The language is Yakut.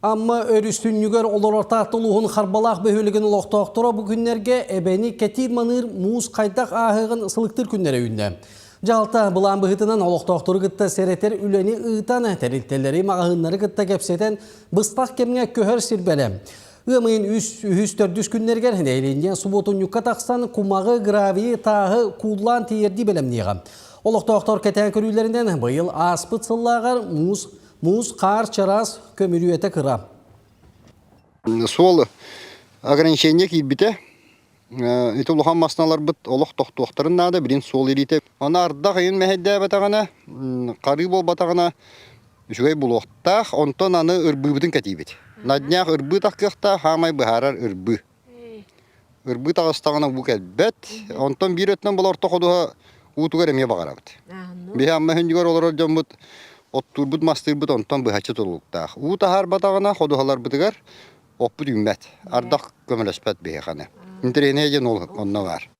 Амма өрүс сүнньүгэр олорор Таатта улууһун Харбалаах бөһүөлэгин олохтоохторо бу күннэргэ эбэни кэтиир-маныыр муус хайдах ааһыаҕын сылыктыыр күннэрэ үүннэ. Дьаһалта былаан быһыытынан олохтоохтору кытта сэрэтэр үлэни ыытан, тэрилтэлэри, маҕаһыыннары кытта кэпсэтэн, быстах кэмҥэ көһөр сир бэлэм. Ыам ыйын үс, үһүс, төрдүс күннэригэр нэһилиэнньэ субуотунньукка тахсан кумаҕы, гравийы, тааһы кууллаан тиийэрдии бэлэмниэҕэ. Олохтоохтор кэтээн көрүүлэринэн быйыл ааспыт сыллааҕар муус Муус, хаар чараас, көмүрүөтэ кыра. Суол ограничение киирбитэ. Ити улахан массыыналарбыт олох тохтуохтарын наада, билин суол илиитэ. Аны ардах ыйын мэһэйдээбэтэҕинэ, харыы буолбатаҕына үчүгэй булуохтаах. Онтон аны ырбыыбытын кэтиибит. На днях ырбыы таххыахтаах, хаамай быһаарар ырбыы. Ырбыы таҕыстаҕына уу кэлбэт. Онтон биир өттүнэн була орто ходуһа уутугар эмиэ баҕарабыт. Биһи Амма хүннүгэр олорор дьоммут оттуурбут мастыырбыт онтон быһаччы тутулуктаах. Уу таһаарбатаҕына ходуһаларбытыгар оппут үүммэт. Ардах көмөлөспөт биһиэхэни. Интэриэһинэй диэн ол онно баар.